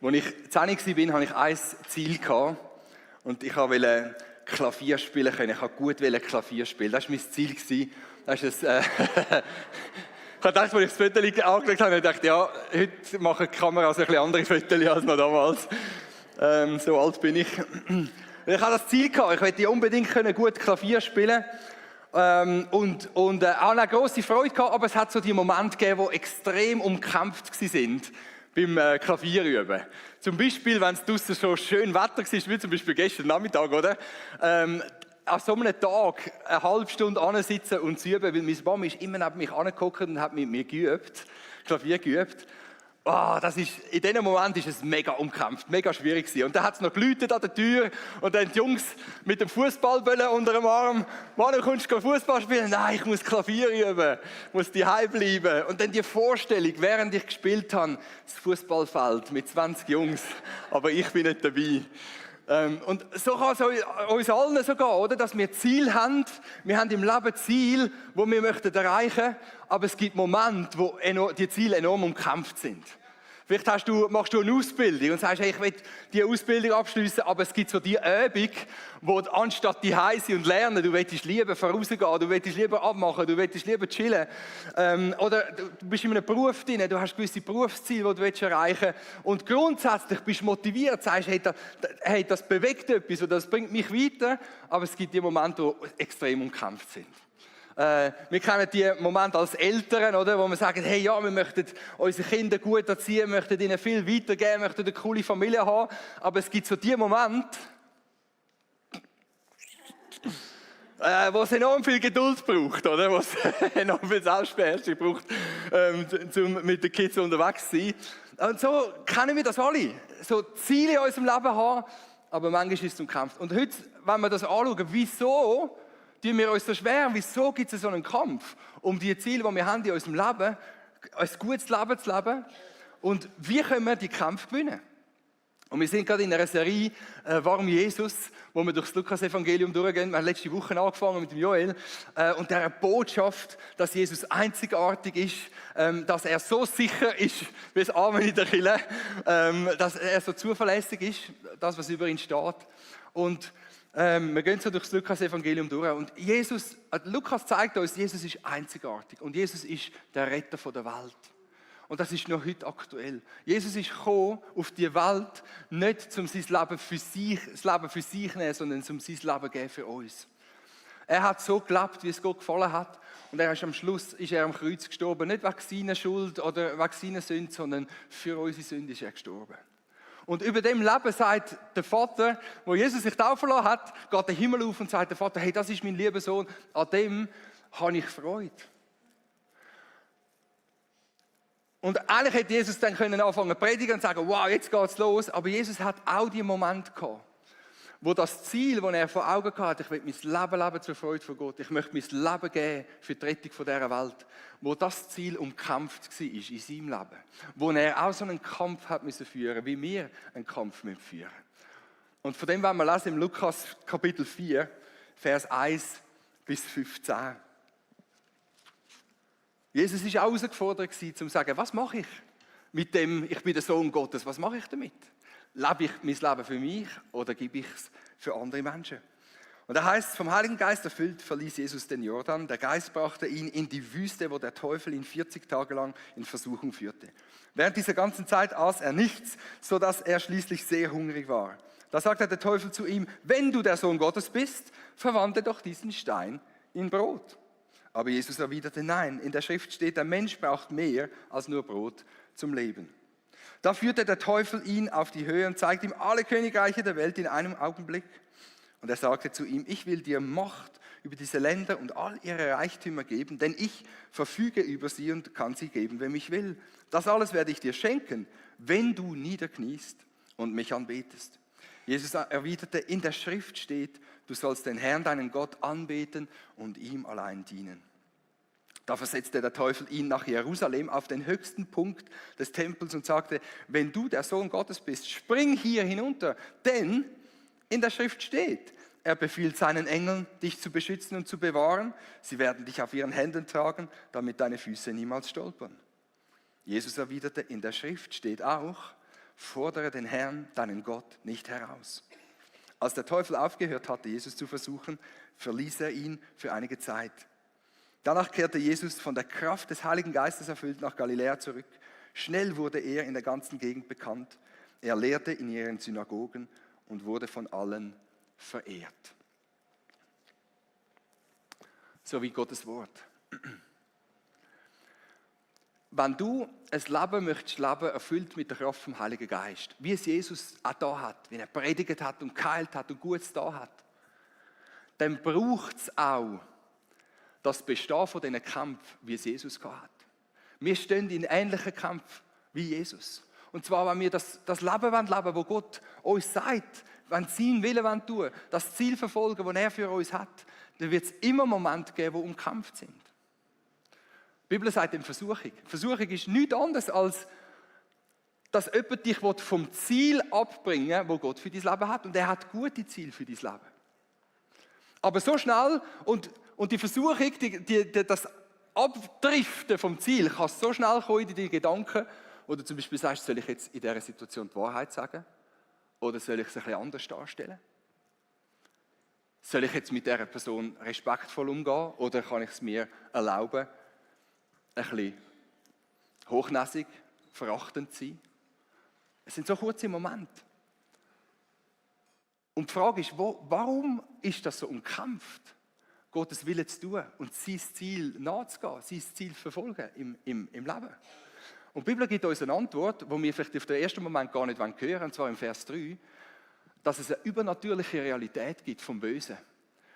Als ich 10 war, hatte ich ein Ziel. Und ich wollte Klavier spielen können. Ich wollte gut Klavier spielen. Das war mein Ziel. Das ist ein, ich habe gedacht, als ich das Foto angeschaut habe, dachte ja, heute machen die Kameras ein bisschen andere Fotos als noch damals. So alt bin ich. Ich hatte das Ziel, ich wollte unbedingt gut Klavier spielen. Und hatte eine grosse Freude gehabt, aber es hat so die Momente gegeben, die extrem umkämpft waren beim Klavierüben. Zum Beispiel, wenn es draussen so schön Wetter war, wie zum Beispiel gestern Nachmittag, oder? An so einem Tag eine halbe Stunde ansitzen und zu üben, weil meine Mama ist immer neben mich angeguckt und hat mit mir Klavier geübt. In diesem Moment ist es mega umkämpft, mega schwierig gewesen. Und dann hat es noch geläutet an der Tür und dann die Jungs mit dem Fußballbällen unter dem Arm. Manu, kommst du Fußball spielen? Nein, ich muss Klavier üben, muss daheim bleiben. Und dann die Vorstellung, während ich gespielt habe, das Fußballfeld mit 20 Jungs, aber ich bin nicht dabei. Und so kann es uns allen so gehen, oder? Dass wir Ziel haben. Wir haben im Leben Ziel, die wir erreichen möchten. Aber es gibt Momente, wo die Ziele enorm umkämpft sind. Vielleicht machst du eine Ausbildung und sagst, hey, ich will diese Ausbildung abschließen, aber es gibt so die Übung, wo anstatt die heißen und lernen, du willst lieber vorausgehen, du willst lieber abmachen, du willst lieber chillen. Oder du bist in einem Beruf drin, du hast gewisse Berufsziele, die du erreichen willst. Und grundsätzlich bist du motiviert, sagst, hey, das bewegt etwas oder das bringt mich weiter. Aber es gibt die Momente, die extrem umkämpft sind. Wir kennen die Momente als Eltern, oder, wo wir sagen, hey, ja, wir möchten unsere Kinder gut erziehen, möchten ihnen viel weitergeben, möchten eine coole Familie haben. Aber es gibt so die Momente, wo es enorm viel Geduld braucht, oder? Wo es enorm viel Selbstbeherrschung braucht, um mit den Kids unterwegs zu sein. Und so kennen wir das alle. So Ziele in unserem Leben haben, aber manchmal ist es umkämpft. Und heute, wenn wir das anschauen, wieso tun wir uns so schwer? Wieso gibt es so einen Kampf um die Ziele, die wir haben in unserem Leben, ein gutes Leben zu leben? Und wie können wir die Kämpfe gewinnen? Und wir sind gerade in einer Serie «Warum Jesus?», wo wir durch das Lukas-Evangelium durchgehen. Wir haben letzte Woche angefangen mit dem Joel. Und dieser Botschaft, dass Jesus einzigartig ist, dass er so sicher ist, wie das Amen in der Kirche, dass er so zuverlässig ist, das, was über ihn steht. Und wir gehen so durch das Lukas-Evangelium durch und Lukas zeigt uns, Jesus ist einzigartig und Jesus ist der Retter der Welt. Und das ist noch heute aktuell. Jesus ist gekommen auf die Welt, nicht um das Leben für sich zu nehmen, sondern um sein Leben zu geben für uns. Er hat so gelebt, wie es Gott gefallen hat und am Schluss ist er am Kreuz gestorben, nicht wegen seiner Schuld oder wegen seiner Sünde, sondern für unsere Sünde ist er gestorben. Und über dem Leben sagt der Vater, wo Jesus sich taufen lassen hat, geht der Himmel auf und sagt der Vater, hey, das ist mein lieber Sohn, an dem habe ich Freude. Und eigentlich hätte Jesus dann anfangen zu predigen und sagen, wow, jetzt geht's los. Aber Jesus hat auch die Momente gehabt, wo das Ziel, das er vor Augen hatte, ich will mein Leben leben zur Freude von Gott, ich möchte mein Leben geben für die Rettung dieser Welt, wo das Ziel umkämpft war in seinem Leben, wo er auch so einen Kampf hat müssen führen, wie wir einen Kampf führen müssen. Und von dem wollen wir lesen im Lukas Kapitel 4, Vers 1 bis 15. Jesus war auch herausgefordert, um zu sagen, was mache ich mit dem, ich bin der Sohn Gottes, was mache ich damit? Lebe ich mein Leben für mich oder gebe ich es für andere Menschen? Und da heißt es, vom Heiligen Geist erfüllt, verließ Jesus den Jordan. Der Geist brachte ihn in die Wüste, wo der Teufel ihn 40 Tage lang in Versuchung führte. Während dieser ganzen Zeit aß er nichts, sodass er schließlich sehr hungrig war. Da sagte der Teufel zu ihm, wenn du der Sohn Gottes bist, verwandle doch diesen Stein in Brot. Aber Jesus erwiderte, nein, in der Schrift steht, der Mensch braucht mehr als nur Brot zum Leben. Da führte der Teufel ihn auf die Höhe und zeigte ihm alle Königreiche der Welt in einem Augenblick. Und er sagte zu ihm, ich will dir Macht über diese Länder und all ihre Reichtümer geben, denn ich verfüge über sie und kann sie geben, wem ich will. Das alles werde ich dir schenken, wenn du niederkniest und mich anbetest. Jesus erwiderte, in der Schrift steht, du sollst den Herrn, deinen Gott, anbeten und ihm allein dienen. Da versetzte der Teufel ihn nach Jerusalem auf den höchsten Punkt des Tempels und sagte, wenn du der Sohn Gottes bist, spring hier hinunter, denn in der Schrift steht, er befiehlt seinen Engeln, dich zu beschützen und zu bewahren. Sie werden dich auf ihren Händen tragen, damit deine Füße niemals stolpern. Jesus erwiderte, in der Schrift steht auch, Fordere den Herrn, deinen Gott, nicht heraus. Als der Teufel aufgehört hatte, Jesus zu versuchen, verließ er ihn für einige Zeit. Danach kehrte Jesus von der Kraft des Heiligen Geistes erfüllt nach Galiläa zurück. Schnell wurde er in der ganzen Gegend bekannt. Er lehrte in ihren Synagogen und wurde von allen verehrt. So wie Gottes Wort. Wenn du ein Leben möchtest leben, erfüllt mit der Kraft vom Heiligen Geist, wie es Jesus auch da hat, wie er predigt hat und geheilt hat und Gutes da hat, dann braucht es auch das Bestehen von diesen Kämpfen, wie es Jesus hat. Wir stehen in ähnlichen Kämpfen wie Jesus. Und zwar, wenn wir das Leben leben wollen, wo Gott uns sagt, wenn sein Willen tun, das Ziel verfolgen, das er für uns hat, dann wird es immer Momente geben, die umkämpft sind. Die Bibel sagt in Versuchung. Versuchung ist nichts anderes, als dass jemand dich vom Ziel abbringen will, das Gott für dein Leben hat. Und er hat gute Ziele für dein Leben. Aber so schnell, und die Versuchung, das Abdriften vom Ziel, kann so schnell kommen in deine Gedanken, oder zum Beispiel sagst, soll ich jetzt in dieser Situation die Wahrheit sagen? Oder soll ich es ein bisschen anders darstellen? Soll ich jetzt mit dieser Person respektvoll umgehen? Oder kann ich es mir erlauben, ein bisschen hochnäsig, verachtend zu sein? Es sind so kurze Momente. Und die Frage ist, warum ist das so umkämpft, Gottes Wille zu tun und sein Ziel nachzugehen, sein Ziel zu verfolgen im Leben? Und die Bibel gibt uns eine Antwort, die wir vielleicht auf den ersten Moment gar nicht hören wollen, und zwar im Vers 3, dass es eine übernatürliche Realität gibt vom Bösen,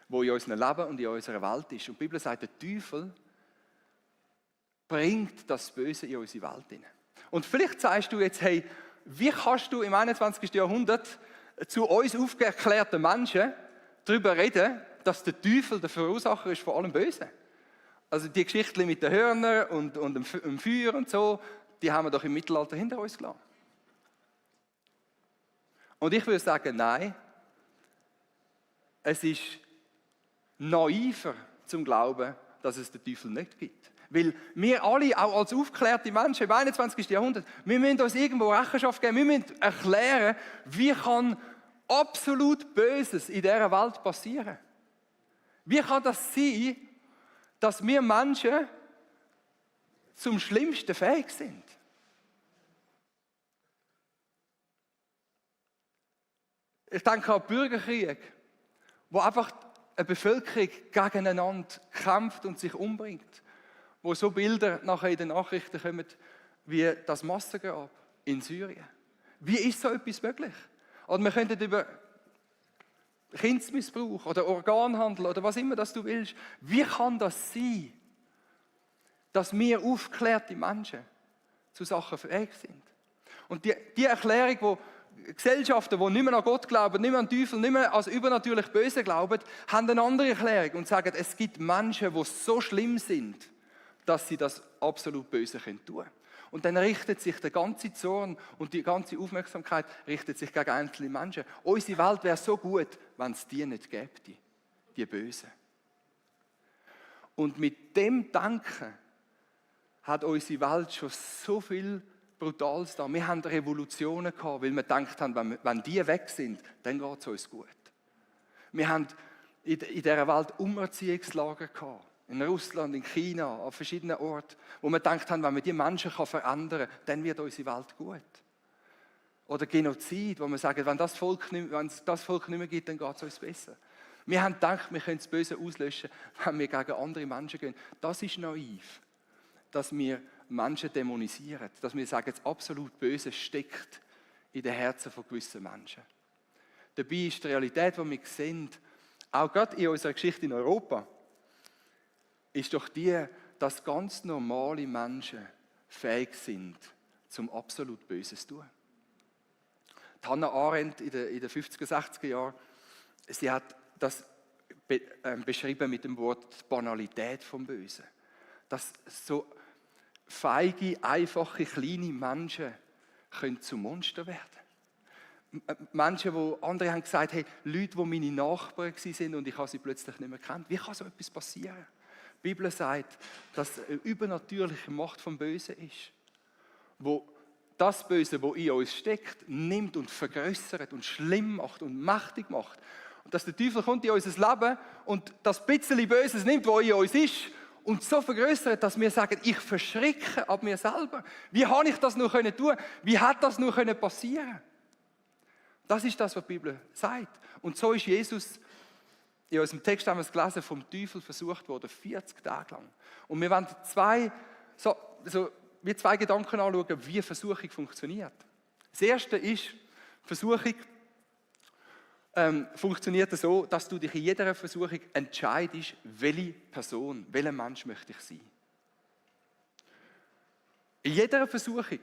wo in unserem Leben und in unserer Welt ist. Und die Bibel sagt, der Teufel bringt das Böse in unsere Welt hinein. Und vielleicht sagst du jetzt, hey, wie kannst du im 21. Jahrhundert zu uns aufgeklärten Menschen darüber reden, dass der Teufel der Verursacher ist von allem Bösen? Also die Geschichten mit den Hörnern und dem Feuer und so, die haben wir doch im Mittelalter hinter uns gelassen. Und ich würde sagen, nein, es ist naiver zum Glauben, dass es den Teufel nicht gibt. Weil wir alle, auch als aufgeklärte Menschen im 21. Jahrhundert, wir müssen uns irgendwo Rechenschaft geben, wir müssen erklären, wie kann absolut Böses in dieser Welt passieren? Wie kann das sein, dass wir Menschen zum Schlimmsten fähig sind? Ich denke an den Bürgerkrieg, wo einfach eine Bevölkerung gegeneinander kämpft und sich umbringt. Wo so Bilder nachher in den Nachrichten kommen, wie das Massengrab in Syrien. Wie ist so etwas möglich? Oder wir könnten über Kindesmissbrauch oder Organhandel oder was immer das du willst. Wie kann das sein, dass wir aufgeklärte Menschen zu Sachen fähig sind? Und die Erklärung, wo Gesellschaften, die nicht mehr an Gott glauben, nicht mehr an den Teufel, nicht mehr als übernatürlich Böse glauben, haben eine andere Erklärung und sagen, es gibt Menschen, die so schlimm sind, dass sie das absolut Böse tun können. Und dann richtet sich der ganze Zorn und die ganze Aufmerksamkeit richtet sich gegen einzelne Menschen. Unsere Welt wäre so gut, wenn es die nicht gäbe, die Bösen. Und mit dem Denken hat unsere Welt schon so viel Brutales da. Wir haben Revolutionen gehabt, weil wir gedacht haben, wenn die weg sind, dann geht es uns gut. Wir haben in dieser Welt Umerziehungslager gehabt. In Russland, in China, an verschiedenen Orten, wo wir gedacht haben, wenn wir die Menschen verändern kann, dann wird unsere Welt gut. Oder Genozid, wo wir sagen, wenn es das Volk nicht mehr gibt, dann geht es uns besser. Wir haben gedacht, wir können das Böse auslöschen, wenn wir gegen andere Menschen gehen. Das ist naiv, dass wir Menschen dämonisieren, dass wir sagen, das absolut Böse steckt in den Herzen von gewissen Menschen. Dabei ist die Realität, die wir sehen, auch gerade in unserer Geschichte in Europa, ist doch die, dass ganz normale Menschen fähig sind, zum absolut Böses zu tun. Die Hannah Arendt in den 50er, 60er Jahren, sie hat das beschrieben mit dem Wort Banalität vom Bösen. Dass so feige, einfache, kleine Menschen können zu Monster werden. Menschen, wo andere haben gesagt, hey, Leute, die meine Nachbarn waren und ich habe sie plötzlich nicht mehr gekannt. Wie kann so etwas passieren? Die Bibel sagt, dass eine übernatürliche Macht vom Bösen ist, wo das Böse, das in uns steckt, nimmt und vergrößert und schlimm macht und mächtig macht. Und dass der Teufel kommt in unser Leben und das bisschen Böses nimmt, was in uns ist, und so vergrößert, dass wir sagen, ich verschrecke ab mir selber. Wie habe ich das nur tun können? Wie hat das nur passieren können? Das ist das, was die Bibel sagt. Und so ist Jesus, in unserem Text haben wir es gelesen, vom Teufel versucht worden, 40 Tage lang. Und wir wollen zwei Gedanken anschauen, wie Versuchung funktioniert. Das erste ist, Versuchung funktioniert so, dass du dich in jeder Versuchung entscheidest, welche Person, welcher Mensch möchte ich sein. In jeder Versuchung,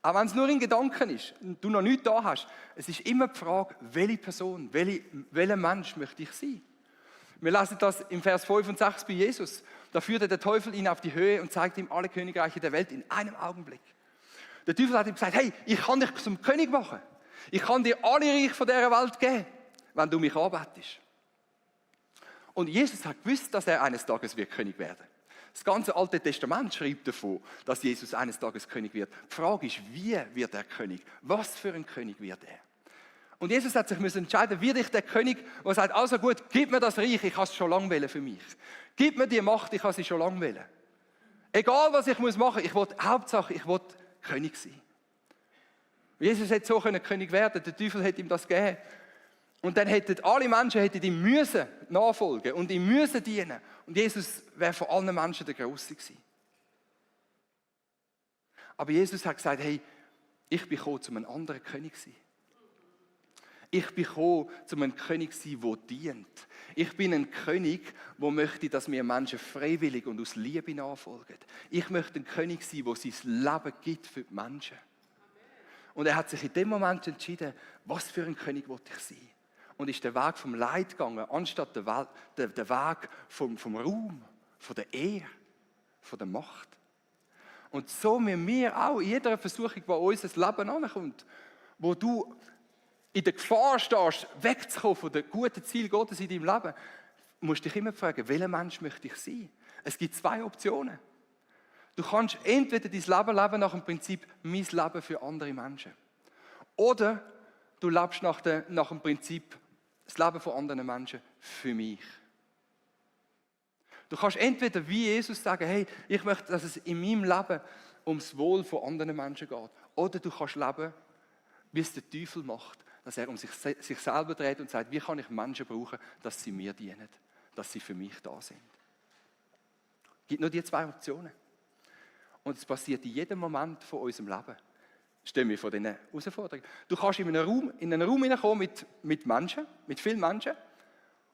auch wenn es nur in Gedanken ist und du noch nichts da hast, es ist immer die Frage, welche Person, welcher Mensch möchte ich sein. Wir lesen das im Vers 5 und 6 bei Jesus. Da führte der Teufel ihn auf die Höhe und zeigte ihm alle Königreiche der Welt in einem Augenblick. Der Teufel hat ihm gesagt, hey, ich kann dich zum König machen. Ich kann dir alle Reiche von dieser Welt geben, wenn du mich anbetest. Und Jesus hat gewusst, dass er eines Tages wird König werden. Das ganze Alte Testament schreibt davon, dass Jesus eines Tages König wird. Die Frage ist, wie wird er König? Was für ein König wird er? Und Jesus hat sich entscheiden, wird ich der König, der sagt, also gut, gib mir das Reich, ich habe es schon lange wollen für mich. Gib mir die Macht, ich habe sie schon lange wollen. Egal, was ich machen muss, Hauptsache, ich will König sein. Jesus hätte so König werden, der Teufel hätte ihm das gegeben. Und dann hätten alle Menschen ihm müssen nachfolgen und ihm müssen dienen. Und Jesus wäre von allen Menschen der Grosse gewesen. Aber Jesus hat gesagt, hey, ich bin gekommen, um ein anderer König zu sein. Ich bin gekommen, um ein König zu sein, der dient. Ich bin ein König, der möchte, dass wir Menschen freiwillig und aus Liebe nachfolgen. Ich möchte ein König sein, der sein Leben gibt für die Menschen. Und er hat sich in dem Moment entschieden, was für ein König will ich sein. Und ist der Weg vom Leid gegangen, anstatt der Weg vom Ruhm, von der Ehre, von der Macht. Und so müssen wir auch in jeder Versuchung, die unser Leben ankommt, wo du in der Gefahr stehst, wegzukommen von dem guten Ziel Gottes in deinem Leben, musst du dich immer fragen, welcher Mensch möchte ich sein? Es gibt zwei Optionen. Du kannst entweder dein Leben leben nach dem Prinzip, mein Leben für andere Menschen. Oder du lebst nach dem Prinzip, das Leben von anderen Menschen für mich. Du kannst entweder wie Jesus sagen, hey, ich möchte, dass es in meinem Leben ums Wohl von anderen Menschen geht. Oder du kannst leben, wie es der Teufel macht, dass er um sich selber dreht und sagt, wie kann ich Menschen brauchen, dass sie mir dienen, dass sie für mich da sind. Es gibt nur die zwei Optionen. Und es passiert in jedem Moment von unserem Leben. Stehen wir vor diesen Herausforderungen. Du kannst in einen Raum hineinkommen mit Menschen, mit vielen Menschen.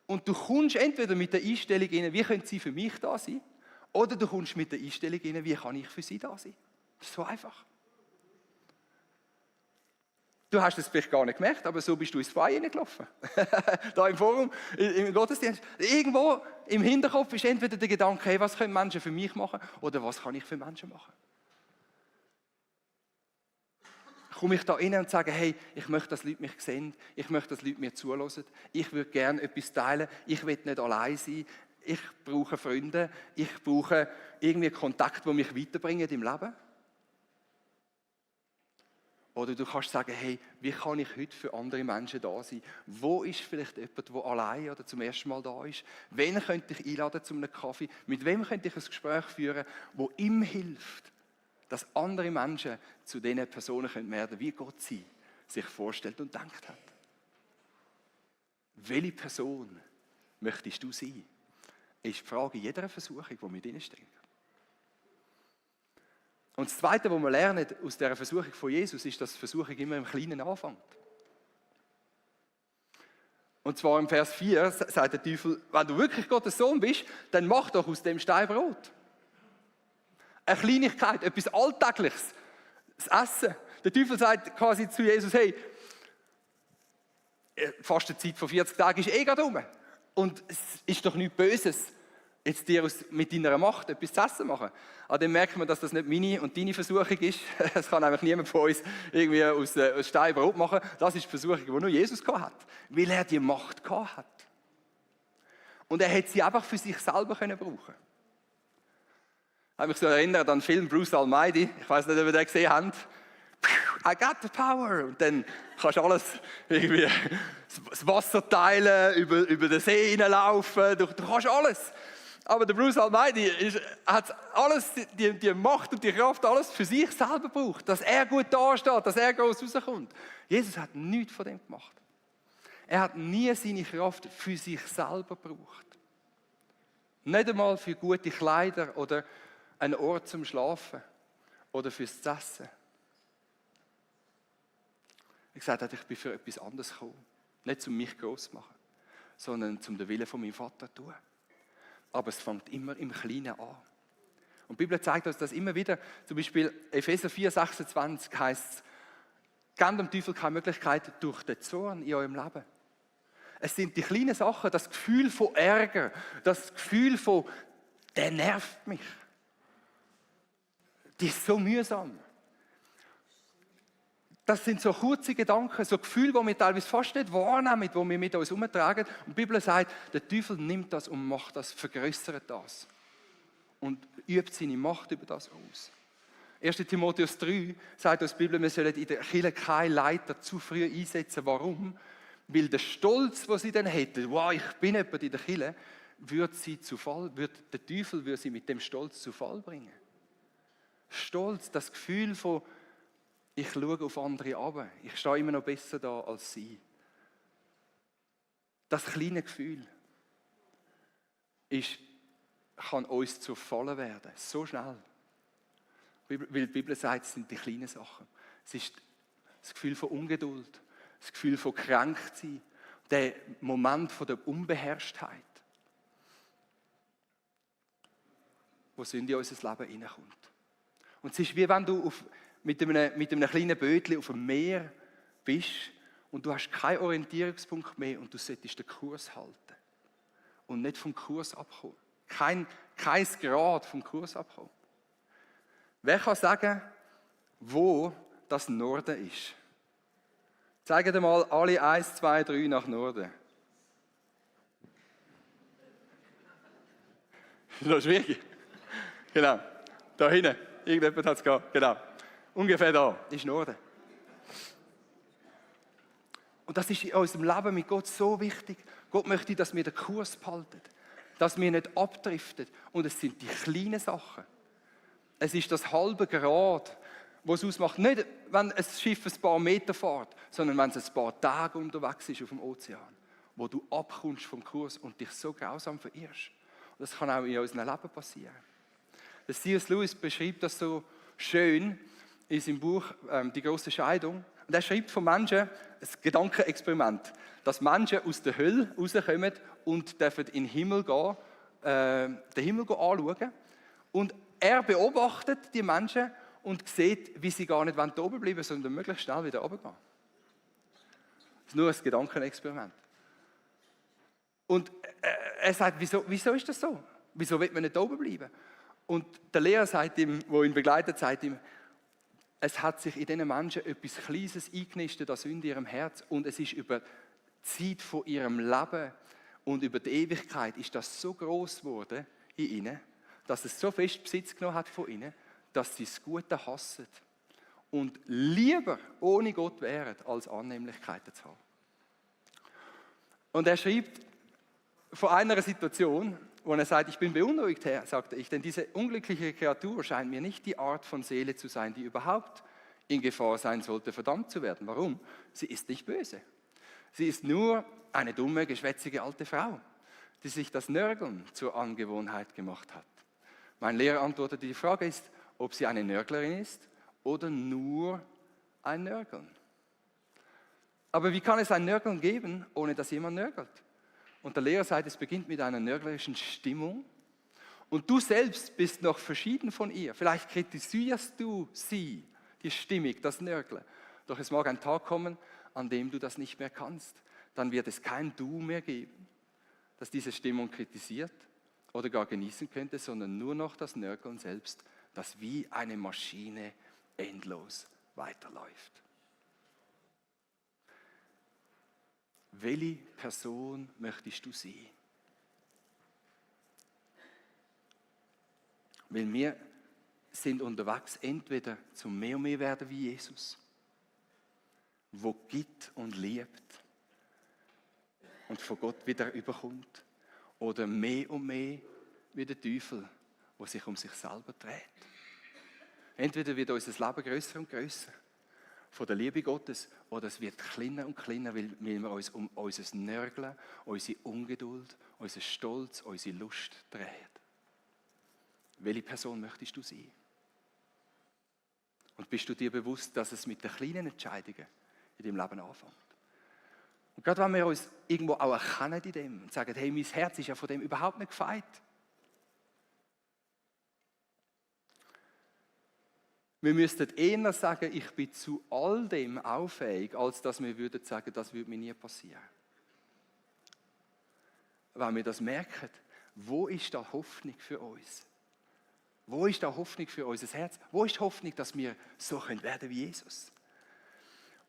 Und du kommst entweder mit der Einstellung rein, wie können sie für mich da sein? Oder du kommst mit der Einstellung rein, wie kann ich für sie da sein? Das ist so einfach. Du hast es vielleicht gar nicht gemerkt, aber so bist du ins Feuer hineingelaufen. Da im Forum, im Gottesdienst. Irgendwo im Hinterkopf ist entweder der Gedanke, hey, was können Menschen für mich machen oder was kann ich für Menschen machen? Komme ich da rein und sage, hey, ich möchte, dass Leute mich sehen, ich möchte, dass Leute mir zuhören, ich würde gerne etwas teilen, ich will nicht allein sein, ich brauche Freunde, ich brauche irgendwie Kontakte, die mich weiterbringen im Leben. Oder du kannst sagen, hey, wie kann ich heute für andere Menschen da sein? Wo ist vielleicht jemand, der allein oder zum ersten Mal da ist? Wen könnte ich einladen zu einem Kaffee? Mit wem könnte ich ein Gespräch führen, das ihm hilft, dass andere Menschen zu den Personen werden können, wie Gott sie sich vorstellt und denkt hat. Welche Person möchtest du sein? Ist die Frage in jeder Versuchung, die mit drin steckt. Und das Zweite, was wir lernen aus dieser Versuchung von Jesus, ist, dass die Versuchung immer im Kleinen anfängt. Und zwar im Vers 4 sagt der Teufel, wenn du wirklich Gottes Sohn bist, dann mach doch aus dem Stein Brot. Eine Kleinigkeit, etwas Alltägliches, das Essen. Der Teufel sagt quasi zu Jesus, hey, die Fastenzeit von 40 Tagen ist gerade rum. Und es ist doch nichts Böses, jetzt dir mit deiner Macht etwas zu essen machen. Aber dann merkt man, dass das nicht meine und deine Versuchung ist. Das kann einfach niemand von uns irgendwie aus Stein Brot machen. Das ist die Versuchung, die nur Jesus hat, weil er die Macht hat. Und er hätte sie einfach für sich selber brauchen können. Ich habe mich so erinnert an den Film Bruce Almighty. Ich weiß nicht, ob ihr den gesehen habt. I got the power. Und dann kannst du alles irgendwie, das Wasser teilen, über den See hineinlaufen, du kannst alles. Aber der Bruce Almighty hat alles, die Macht und die Kraft, alles für sich selber gebraucht, dass er gut dasteht, dass er groß rauskommt. Jesus hat nichts von dem gemacht. Er hat nie seine Kraft für sich selber gebraucht. Nicht einmal für gute Kleider oder einen Ort zum Schlafen oder fürs Essen. Er gesagt hat, ich bin für etwas anderes gekommen. Nicht um mich gross zu machen, sondern um den Willen von meinem Vater zu tun. Aber es fängt immer im Kleinen an. Und die Bibel zeigt uns das immer wieder. Zum Beispiel Epheser 4, 26 heißt es, gebt dem Teufel keine Möglichkeit durch den Zorn in eurem Leben. Es sind die kleinen Sachen, das Gefühl von Ärger, das Gefühl von, der nervt mich. Die ist so mühsam. Das sind so kurze Gedanken, so Gefühle, die wir teilweise fast nicht wahrnehmen, die wir mit uns herumtragen. Und die Bibel sagt, der Teufel nimmt das und macht das, vergrößert das. Und übt seine Macht über das aus. 1. Timotheus 3 sagt uns die Bibel, wir sollen in der Kirche keine Leiter zu früh einsetzen. Warum? Weil der Stolz, den sie dann hätten, wow, ich bin jemand in der Kirche, der Teufel würde sie mit dem Stolz zu Fall bringen. Stolz, das Gefühl von, ich schaue auf andere runter. Ich stehe immer noch besser da als sie. Das kleine Gefühl kann uns zur Falle werden. So schnell. Weil die Bibel sagt, es sind die kleinen Sachen. Es ist das Gefühl von Ungeduld, das Gefühl von Kränktsein, der Moment von der Unbeherrschtheit, wo Sünde in unser Leben hineinkommt. Und es ist wie wenn du mit einem kleinen Bötchen auf dem Meer bist und du hast keinen Orientierungspunkt mehr und du solltest den Kurs halten und nicht vom Kurs abkommen. Kein Grad vom Kurs abkommen. Wer kann sagen, wo das Norden ist? Zeigen dir mal alle 1, 2, 3 nach Norden. Das ist noch schwierig. Genau, da hinten. Irgendjemand hat es gehabt. Genau. Ungefähr da ist Norden. Und das ist in unserem Leben mit Gott so wichtig. Gott möchte, dass wir den Kurs behalten, dass wir nicht abdriften. Und es sind die kleinen Sachen. Es ist das halbe Grad, was es ausmacht. Nicht, wenn ein Schiff ein paar Meter fährt, sondern wenn es ein paar Tage unterwegs ist auf dem Ozean, wo du abkommst vom Kurs und dich so grausam verirrst. Und das kann auch in unserem Leben passieren. Der C.S. Lewis beschreibt das so schön in seinem Buch «Die große Scheidung». Und er schreibt von Menschen ein Gedankenexperiment, dass Menschen aus der Hölle rauskommen und dürfen in den Himmel gehen, den Himmel anschauen. Und er beobachtet die Menschen und sieht, wie sie gar nicht da oben bleiben, sondern möglichst schnell wieder runtergehen. Das ist nur ein Gedankenexperiment. Und er sagt, wieso ist das so? Wieso will man nicht da oben bleiben? Und der Lehrer sagt ihm, der ihn begleitet, sagt ihm, es hat sich in diesen Menschen etwas Kleines eingenistet, das in ihrem Herz, und es ist über die Zeit von ihrem Leben und über die Ewigkeit ist das so groß geworden in ihnen, dass es so fest Besitz genommen hat von ihnen, dass sie das Gute hassen und lieber ohne Gott wären, als Annehmlichkeiten zu haben. Und er schreibt von einer Situation, wo er sagt, ich bin beunruhigt, Herr, sagte ich, denn diese unglückliche Kreatur scheint mir nicht die Art von Seele zu sein, die überhaupt in Gefahr sein sollte, verdammt zu werden. Warum? Sie ist nicht böse. Sie ist nur eine dumme, geschwätzige alte Frau, die sich das Nörgeln zur Angewohnheit gemacht hat. Mein Lehrer antwortete, die Frage ist, ob sie eine Nörglerin ist oder nur ein Nörgeln. Aber wie kann es ein Nörgeln geben, ohne dass jemand nörgelt? Und der Lehrer sagt, es beginnt mit einer nörglerischen Stimmung. Und du selbst bist noch verschieden von ihr. Vielleicht kritisierst du sie, die Stimmung, das Nörgeln. Doch es mag ein Tag kommen, an dem du das nicht mehr kannst. Dann wird es kein Du mehr geben, das diese Stimmung kritisiert oder gar genießen könnte, sondern nur noch das Nörgeln selbst, das wie eine Maschine endlos weiterläuft. Welche Person möchtest du sein? Weil wir sind unterwegs, entweder zum mehr und mehr werden wie Jesus wo gibt und liebt und von Gott wieder überkommt. Oder mehr und mehr wie der Teufel, der sich um sich selber dreht. Entweder wird unser Leben grösser und grösser von der Liebe Gottes, oder es wird kleiner und kleiner, weil wir uns um unser Nörgeln, unsere Ungeduld, unseren Stolz, unsere Lust drehen. Welche Person möchtest du sein? Und bist du dir bewusst, dass es mit den kleinen Entscheidungen in deinem Leben anfängt? Und gerade wenn wir uns irgendwo auch erkennen in dem und sagen, hey, mein Herz ist ja von dem überhaupt nicht gefeit. Wir müssten eher sagen, ich bin zu all dem auch fähig, als dass wir würden sagen, das würde mir nie passieren. Wenn wir das merken, wo ist da Hoffnung für uns? Wo ist da Hoffnung für unser Herz? Wo ist die Hoffnung, dass wir so werden können wie Jesus?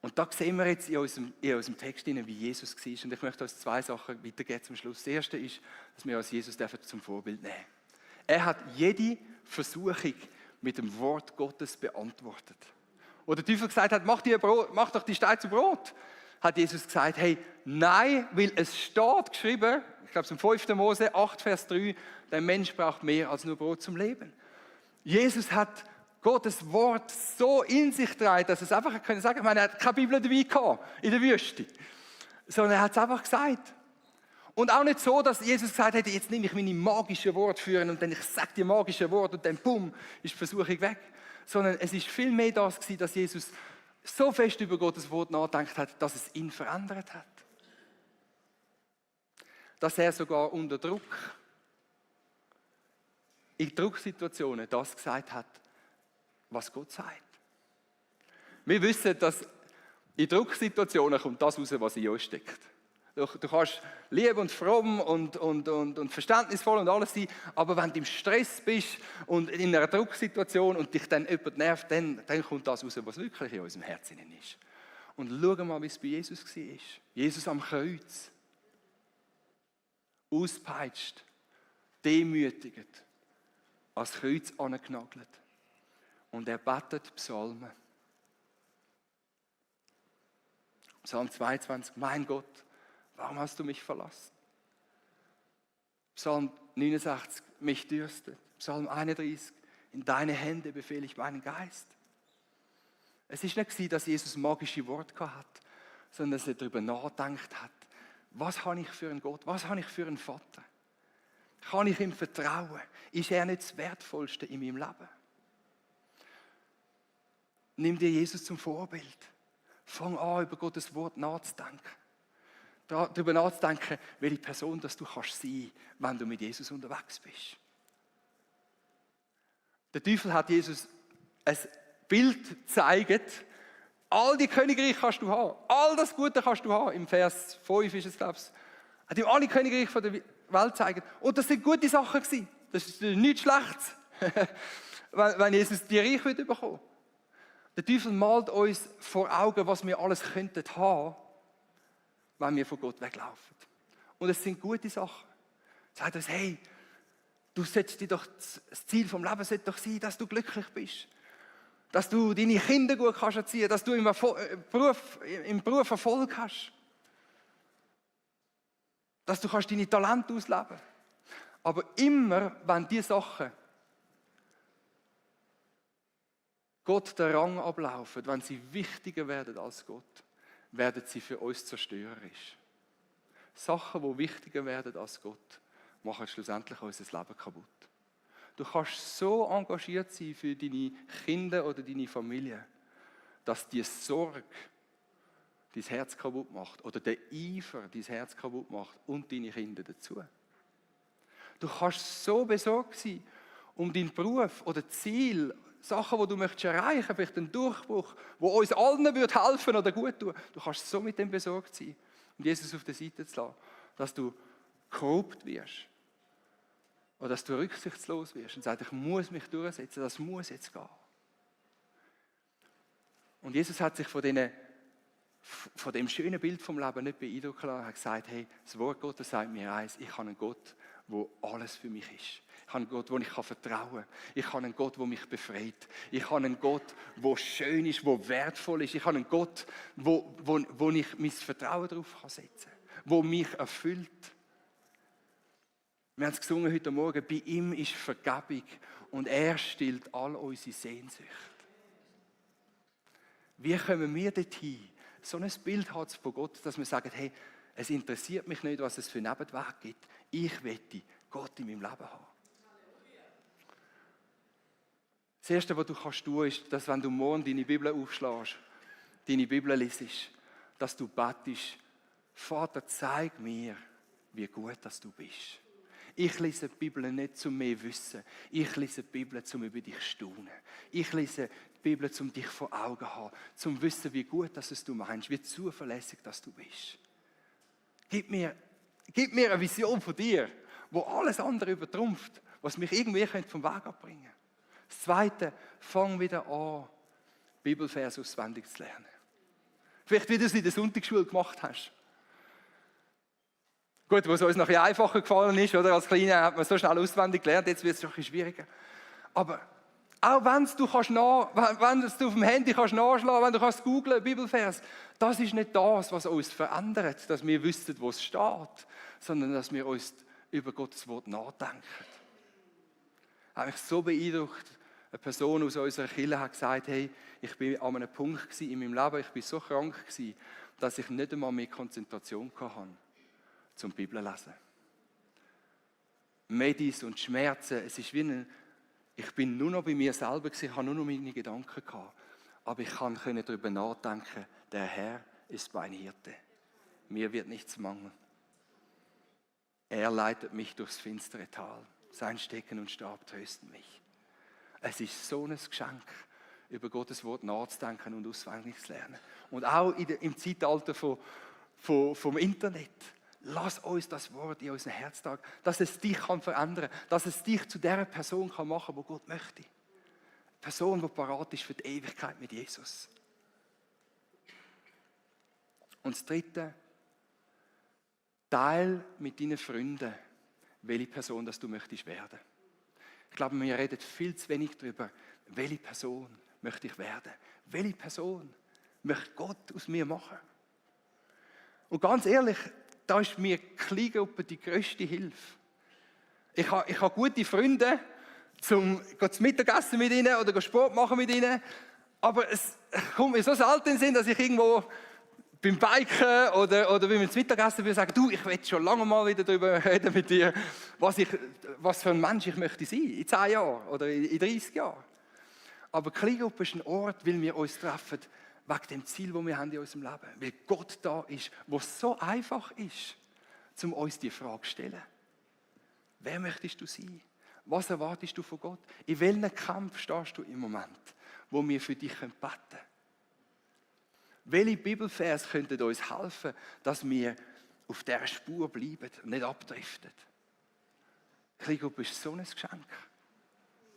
Und da sehen wir jetzt in unserem Text, wie Jesus war. Und ich möchte uns 2 Sachen weitergeben zum Schluss. Das erste ist, dass wir uns Jesus zum Vorbild nehmen dürfen. Er hat jede Versuchung mit dem Wort Gottes beantwortet. Wo der Teufel gesagt hat, mach doch die Steine zu Brot, hat Jesus gesagt, hey, nein, weil es steht geschrieben, ich glaube es im 5. Mose 8, Vers 3, der Mensch braucht mehr als nur Brot zum Leben. Jesus hat Gottes Wort so in sich getragen, dass es einfach sagen konnte, ich meine, er hat keine Bibel dabei gehabt in der Wüste, sondern er hat es einfach gesagt. Und auch nicht so, dass Jesus gesagt hätte, jetzt nehme ich meine magischen Worte führen und dann ich sage die magischen Worte und dann bumm, ist die Versuchung weg. Sondern es ist viel mehr das gewesen, dass Jesus so fest über Gottes Wort nachgedacht hat, dass es ihn verändert hat. Dass er sogar unter Druck, in Drucksituationen das gesagt hat, was Gott sagt. Wir wissen, dass in Drucksituationen kommt das raus, was in uns steckt. Du kannst lieb und fromm und verständnisvoll und alles sein, aber wenn du im Stress bist und in einer Drucksituation und dich dann jemand nervt, dann kommt das raus, was wirklich in unserem Herzen ist. Und schau mal, wie es bei Jesus war. Jesus am Kreuz. Auspeitscht, demütigend, ans Kreuz angenagelt. Und er betet Psalmen. Psalm 22, mein Gott, warum hast du mich verlassen? Psalm 69, mich dürstet. Psalm 31, in deine Hände befehle ich meinen Geist. Es ist nicht so, dass Jesus magische Worte hatte, sondern dass er darüber nachgedacht hat, was habe ich für einen Gott, was habe ich für einen Vater? Kann ich ihm vertrauen? Ist er nicht das Wertvollste in meinem Leben? Nimm dir Jesus zum Vorbild. Fang an, über Gottes Wort nachzudenken. Darüber nachzudenken, welche Person das du kannst sein, wenn du mit Jesus unterwegs bist. Der Teufel hat Jesus ein Bild gezeigt. All die Königreiche kannst du haben. All das Gute kannst du haben. Im Vers 5 ist es, glaube ich. Hat ihm alle Königreiche von der Welt gezeigt. Und das sind gute Sachen gewesen. Das ist nichts Schlechtes, wenn Jesus die Reich bekommen will. Der Teufel malt uns vor Augen, was wir alles könnten haben, wenn wir von Gott weglaufen. Und es sind gute Sachen. Er sagt uns, hey, du sollst dir doch, das Ziel vom Leben sollte doch sein, dass du glücklich bist. Dass du deine Kinder gut kannst erziehen, dass du im Beruf Erfolg hast. Dass du kannst deine Talente ausleben kannst. Aber immer, wenn diese Sachen Gott den Rang ablaufen, wenn sie wichtiger werden als Gott, werden sie für uns zerstörerisch. Sachen, die wichtiger werden als Gott, machen schlussendlich unser Leben kaputt. Du kannst so engagiert sein für deine Kinder oder deine Familie, dass die Sorge dein Herz kaputt macht oder der Eifer dein Herz kaputt macht und deine Kinder dazu. Du kannst so besorgt sein um deinen Beruf oder Ziel, Sachen, die du möchtest erreichen, vielleicht einen Durchbruch, wo uns allen helfen würde oder gut tun. Du kannst so mit dem besorgt sein und Jesus auf der Seite zu lassen, dass du korrupt wirst oder dass du rücksichtslos wirst und sagst, ich muss mich durchsetzen, das muss jetzt gehen. Und Jesus hat sich von dem schönen Bild vom Leben nicht beeindrucken lassen. Er hat gesagt, hey, das Wort Gottes sagt mir eins, ich habe einen Gott, der alles für mich ist. Ich habe einen Gott, wo ich vertrauen kann. Ich habe einen Gott, der mich befreit. Ich habe einen Gott, der schön ist, der wertvoll ist. Ich habe einen Gott, wo ich mein Vertrauen darauf setzen kann, der mich erfüllt. Wir haben es gesungen heute Morgen, bei ihm ist Vergebung und er stillt all unsere Sehnsucht. Wie kommen wir dorthin, so ein Bild hat von Gott, dass wir sagen, hey, es interessiert mich nicht, was es für Nebenwege gibt. Ich möchte Gott in meinem Leben haben. Das Erste, was du kannst tun, ist, dass wenn du morgen deine Bibel aufschlägst, deine Bibel liest, dass du betest, Vater, zeig mir, wie gut dass du bist. Ich lese die Bibel nicht, um mehr zu wissen. Ich lese die Bibel, um über dich zu staunen. Ich lese die Bibel, um dich vor Augen zu haben, um zu wissen, wie gut dass es du meinst, wie zuverlässig dass du bist. Gib mir eine Vision von dir, wo alles andere übertrumpft, was mich irgendwie vom Weg abbringen könnte. Das Zweite, fang wieder an, Bibelvers auswendig zu lernen. Vielleicht, wie du es in der Sonntagsschule gemacht hast. Gut, wo es uns noch ein bisschen einfacher gefallen ist, oder? Als Kleiner hat man so schnell auswendig gelernt, jetzt wird es doch ein bisschen schwieriger. Aber auch wenn du auf dem Handy kannst nachschlagen, wenn du kannst googlen, Bibelvers, das ist nicht das, was uns verändert, dass wir wissen, wo es steht, sondern dass wir uns über Gottes Wort nachdenken. Ich habe mich so beeindruckt, eine Person aus unserer Kirche hat gesagt, hey, ich bin an einem Punkt in meinem Leben, ich bin so krank gewesen, dass ich nicht einmal mehr Konzentration hatte, zum Bibel lesen. Medis und Schmerzen, es ist wie ich bin nur noch bei mir selber gewesen, ich habe nur noch meine Gedanken gehabt. Aber ich konnte darüber nachdenken, der Herr ist mein Hirte. Mir wird nichts mangeln. Er leitet mich durchs finstere Tal. Sein Stecken und Stab trösten mich. Es ist so ein Geschenk, über Gottes Wort nachzudenken und auswendig zu lernen. Und auch im Zeitalter vom Internet. Lass uns das Wort in unseren Herz tragen, dass es dich verändern kann, dass es dich zu der Person machen kann, die Gott möchte. Eine Person, die parat ist für die Ewigkeit mit Jesus. Und das Dritte, teil mit deinen Freunden, welche Person das du möchtest werden. Ich glaube, wir reden viel zu wenig darüber, welche Person möchte ich werden. Welche Person möchte Gott aus mir machen. Und ganz ehrlich, da ist mir die Kleingruppe die grösste Hilfe. Ich habe gute Freunde, zum Mittagessen mit ihnen oder Sport machen mit ihnen. Aber es kommt mir so selten in den Sinn, dass ich irgendwo beim Biken oder beim Mittagessen würde sagen, du, ich will schon lange mal wieder darüber reden mit dir, was für ein Mensch ich möchte sein, in 10 Jahren oder in 30 Jahren. Aber die Kleingruppe ist ein Ort, weil wir uns treffen, wegen dem Ziel, das wir haben in unserem Leben. Weil Gott da ist, wo es so einfach ist, um uns die Frage zu stellen. Wer möchtest du sein? Was erwartest du von Gott? In welchem Kampf stehst du im Moment, wo wir für dich beten können? Welche Bibelvers könnten uns helfen, dass wir auf dieser Spur bleiben und nicht abdriften? Die Kleingruppe ist so ein Geschenk,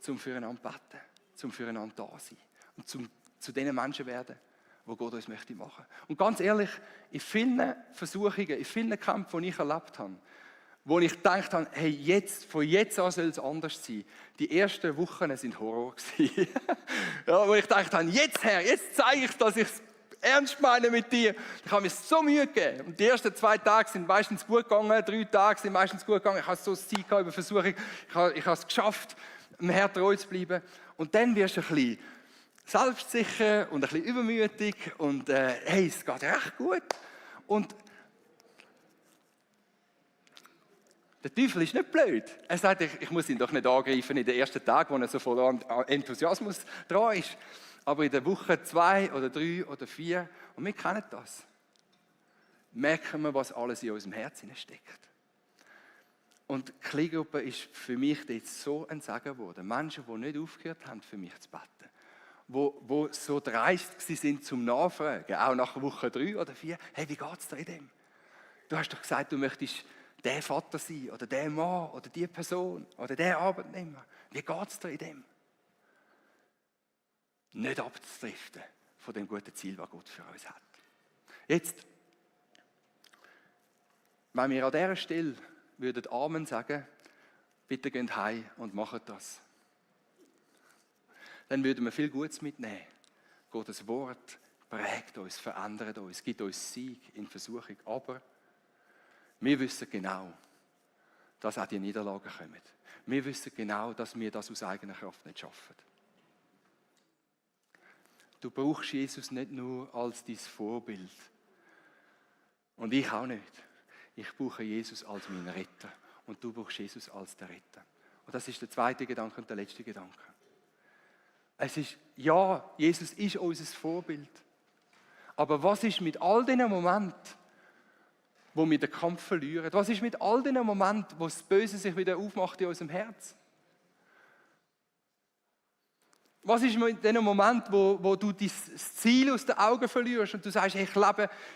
zum füreinander beten, zum füreinander da sein und zu den Menschen werden, wo Gott uns möchte machen. Und ganz ehrlich, in vielen Versuchungen, in vielen Kämpfen, die ich erlebt habe, wo ich gedacht habe, hey, von jetzt an soll es anders sein. Die ersten Wochen waren Horror. Ja, wo ich gedacht habe, jetzt Herr, jetzt zeige ich, dass ich es ernst meine mit dir. Ich habe mir so Mühe gegeben. Und die ersten 2 Tage sind meistens gut gegangen, 3 Tage sind meistens gut gegangen. Ich habe so das Ziel gehabt über Versuchung. Ich habe es geschafft, dem Herrn treu zu bleiben. Und dann wirst du ein bisschen selbstsicher und ein bisschen übermütig und hey, es geht recht gut. Und der Teufel ist nicht blöd. Er sagt, ich muss ihn doch nicht angreifen in den ersten Tagen, wo er so voller Enthusiasmus dran ist. Aber in der Woche 2 oder 3 oder 4, und wir kennen das, merken wir, was alles in unserem Herzen steckt. Und die Kleingruppe ist für mich dort so ein Segen geworden. Menschen, die nicht aufgehört haben, für mich zu beten. Die so dreist sind zum Nachfragen, auch nach Woche 3 oder 4, hey, wie geht es dir in dem? Du hast doch gesagt, du möchtest der Vater sein oder der Mann oder die Person oder der Arbeitnehmer. Wie geht es dir in dem? Nicht abzudriften von dem guten Ziel, das Gott für uns hat. Jetzt, wenn wir an dieser Stelle würden Amen sagen, Bitte geht heim und macht das. Dann würden wir viel Gutes mitnehmen. Gottes Wort prägt uns, verändert uns, gibt uns Sieg in Versuchung. Aber wir wissen genau, dass auch die Niederlagen kommen. Wir wissen genau, dass wir das aus eigener Kraft nicht schaffen. Du brauchst Jesus nicht nur als dein Vorbild. Und ich auch nicht. Ich brauche Jesus als meinen Retter. Und du brauchst Jesus als den Retter. Und das ist der zweite Gedanke und der letzte Gedanke. Es ist, ja, Jesus ist unser Vorbild. Aber was ist mit all diesen Momenten, wo wir den Kampf verlieren? Was ist mit all diesen Momenten, wo das Böse sich wieder aufmacht in unserem Herz? Was ist mit dem Moment, wo du das Ziel aus den Augen verlierst und du sagst, hey,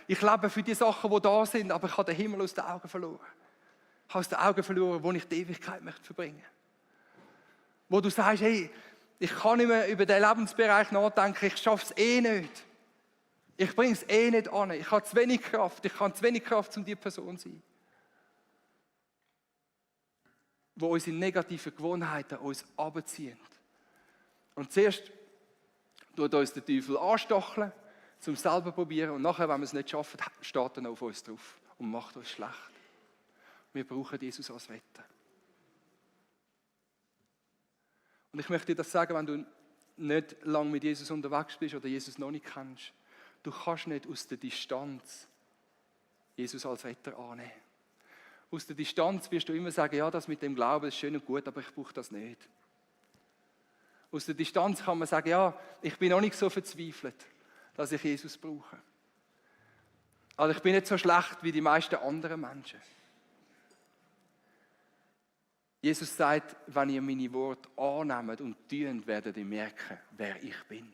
ich lebe für die Sachen, die da sind, aber ich habe den Himmel aus den Augen verloren. Ich habe aus den Augen verloren, wo ich die Ewigkeit möchte verbringen. Wo du sagst, hey, ich kann nicht mehr über diesen Lebensbereich nachdenken, ich schaffe es eh nicht. Ich bringe es eh nicht an, ich habe zu wenig Kraft, ich habe zu wenig Kraft, um diese Person zu sein. Wo unsere negativen Gewohnheiten uns runterziehen. Und zuerst tut uns der Teufel anstacheln, zum selber probieren. Und nachher, wenn wir es nicht schaffen, steht er auf uns drauf und macht uns schlecht. Wir brauchen Jesus als Retter. Und ich möchte dir das sagen, wenn du nicht lange mit Jesus unterwegs bist oder Jesus noch nicht kennst. Du kannst nicht aus der Distanz Jesus als Retter annehmen. Aus der Distanz wirst du immer sagen, ja, das mit dem Glauben ist schön und gut, aber ich brauche das nicht. Aus der Distanz kann man sagen, ja, ich bin noch nicht so verzweifelt, dass ich Jesus brauche. Also ich bin nicht so schlecht wie die meisten anderen Menschen. Jesus sagt, wenn ihr meine Worte annehmt und tut, werdet ihr merken, wer ich bin.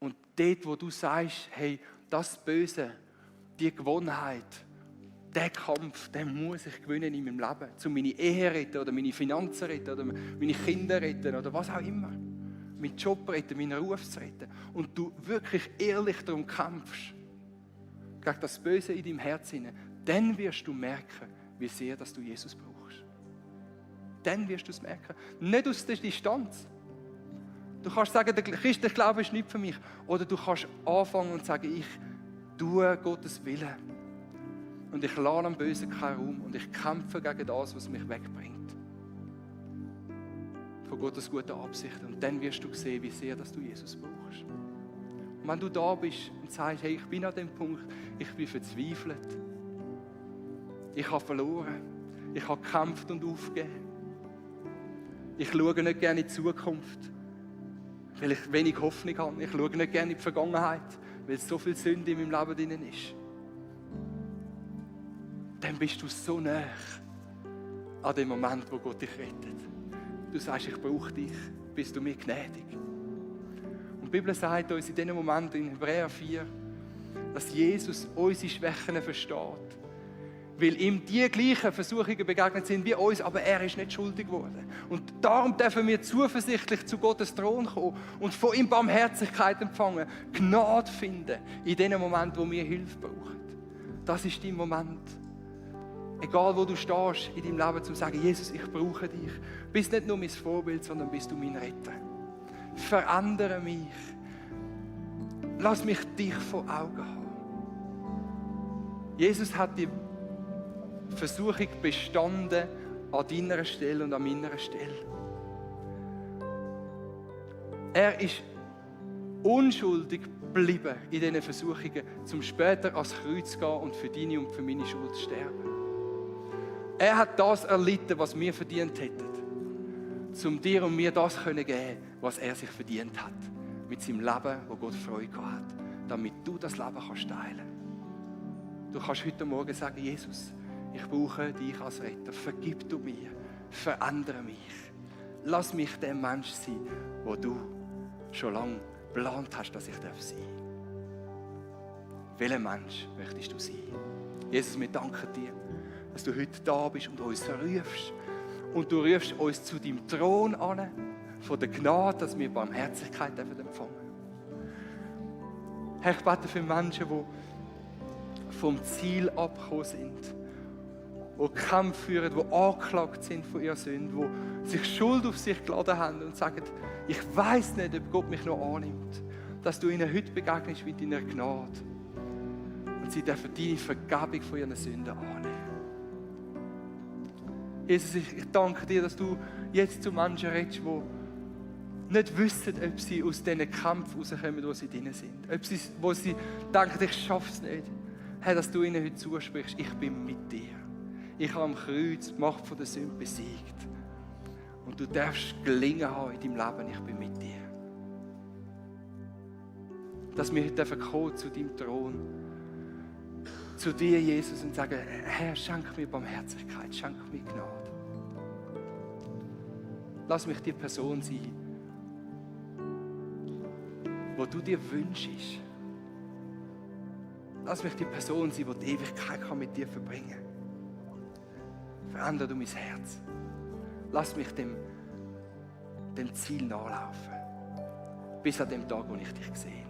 Und dort, wo du sagst, hey, das Böse, die Gewohnheit, der Kampf, den muss ich gewinnen in meinem Leben, um meine Ehe retten oder meine Finanzen retten oder meine Kinder retten oder was auch immer. Meinen Job retten, meinen Ruf zu retten. Und du wirklich ehrlich darum kämpfst, gegen das Böse in deinem Herzen, dann wirst du merken, wie sehr dass du Jesus brauchst. Dann wirst du es merken. Nicht aus der Distanz. Du kannst sagen, der christliche Glaube ist nicht für mich. Oder du kannst anfangen und sagen, ich tue Gottes Willen. Und ich lasse am Bösen keinen Raum. Und ich kämpfe gegen das, was mich wegbringt. Von Gottes guten Absichten. Und dann wirst du sehen, wie sehr dass du Jesus brauchst. Und wenn du da bist und sagst, hey, ich bin an dem Punkt, ich bin verzweifelt. Ich habe verloren. Ich habe gekämpft und aufgegeben. Ich schaue nicht gerne in die Zukunft, weil ich wenig Hoffnung habe. Ich schaue nicht gerne in die Vergangenheit, weil so viel Sünde in meinem Leben drin ist. Dann bist du so nah an dem Moment, wo Gott dich rettet. Du sagst, ich brauche dich, bist du mir gnädig. Und die Bibel sagt uns in diesem Moment in Hebräer 4, dass Jesus unsere Schwächen versteht. Weil ihm die gleichen Versuchungen begegnet sind wie uns, aber er ist nicht schuldig geworden. Und darum dürfen wir zuversichtlich zu Gottes Thron kommen und von ihm Barmherzigkeit empfangen, Gnade finden in dem Moment, wo wir Hilfe brauchen. Das ist dein Moment. Egal wo du stehst in deinem Leben, zum zu sagen, Jesus, ich brauche dich. Du bist nicht nur mein Vorbild, sondern bist du mein Retter. Verändere mich. Lass mich dich vor Augen haben. Jesus hat die Versuchung bestanden an deiner Stelle und an meiner Stelle. Er ist unschuldig geblieben in diesen Versuchungen, um später ans Kreuz zu gehen und für deine und für meine Schuld zu sterben. Er hat das erlitten, was wir verdient hätten, um dir und mir das geben können, was er sich verdient hat, mit seinem Leben, wo Gott Freude hat, damit du das Leben teilen kannst. Du kannst heute Morgen sagen, Jesus, ich brauche dich als Retter. Vergib du mir. Verändere mich. Lass mich der Mensch sein, wo du schon lange geplant hast, dass ich sein darf. Welcher Mensch möchtest du sein? Jesus, wir danken dir, dass du heute da bist und uns rufst. Und du rufst uns zu deinem Thron an, von der Gnade, dass wir Barmherzigkeit empfangen dürfen. Herr, ich bete für Menschen, die vom Ziel abgekommen sind, die Kämpfe führen, die angeklagt sind von ihrer Sünde, die sich Schuld auf sich geladen haben und sagen, ich weiß nicht, ob Gott mich noch annimmt, dass du ihnen heute begegnest mit deiner Gnade und sie dürfen deine Vergebung von ihren Sünden annehmen. Jesus, ich danke dir, dass du jetzt zu Menschen redest, die nicht wissen, ob sie aus diesen Kämpfen rauskommen, wo sie drin sind. Wo sie denken, ich schaffe es nicht. Herr, dass du ihnen heute zusprichst, ich bin mit dir. Ich habe am Kreuz die Macht der Sünde besiegt. Und du darfst gelingen haben in deinem Leben, ich bin mit dir. Dass wir heute kommen zu deinem Thron, zu dir, Jesus, und sagen, Herr, schenk mir Barmherzigkeit, schenk mir Gnade. Lass mich die Person sein, wo du dir wünschst. Lass mich die Person sein, die die Ewigkeit mit dir verbringen kann. Verändere du mein Herz. Lass mich dem Ziel nachlaufen. Bis an dem Tag, wo ich dich sehe.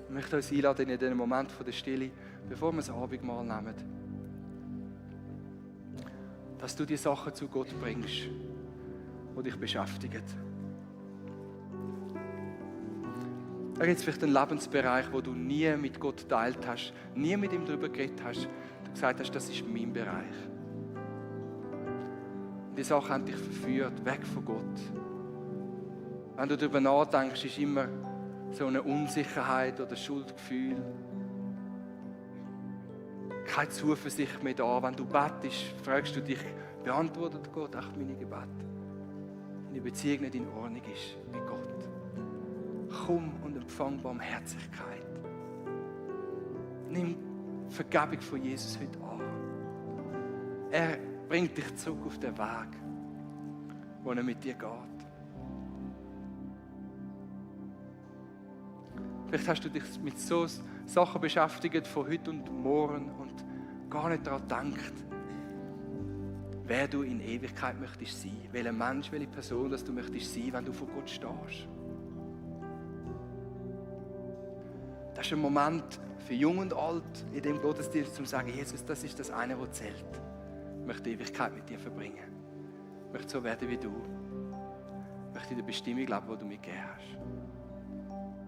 Ich möchte uns einladen in den Moment der Stille, bevor wir das Abendmahl nehmen, dass du die Sachen zu Gott bringst, die dich beschäftigen. Da gibt es vielleicht einen Lebensbereich, wo du nie mit Gott geteilt hast, nie mit ihm darüber geredet hast, du gesagt hast, das ist mein Bereich. Und die Sachen haben dich verführt, weg von Gott. Wenn du darüber nachdenkst, ist immer so eine Unsicherheit oder Schuldgefühl. Keine Zuversicht mehr da. Wenn du betest, fragst du dich, beantwortet Gott auch meine Gebete? Deine Beziehung nicht in Ordnung ist mit Gott. Komm und empfang Barmherzigkeit. Nimm die Vergebung von Jesus heute an. Er bringt dich zurück auf den Weg, wo er mit dir geht. Vielleicht hast du dich mit so Sachen beschäftigt von heute und morgen und gar nicht daran gedacht, wer du in Ewigkeit möchtest sein. Welcher Mensch, welche Person dass du möchtest sein, wenn du vor Gott stehst. Das ist ein Moment für Jung und Alt in dem Gottesdienst, um zu sagen, Jesus, das ist das eine, was zählt. Ich möchte die Ewigkeit mit dir verbringen. Ich möchte so werden wie du. Ich möchte in der Bestimmung leben, die du mir gegeben hast.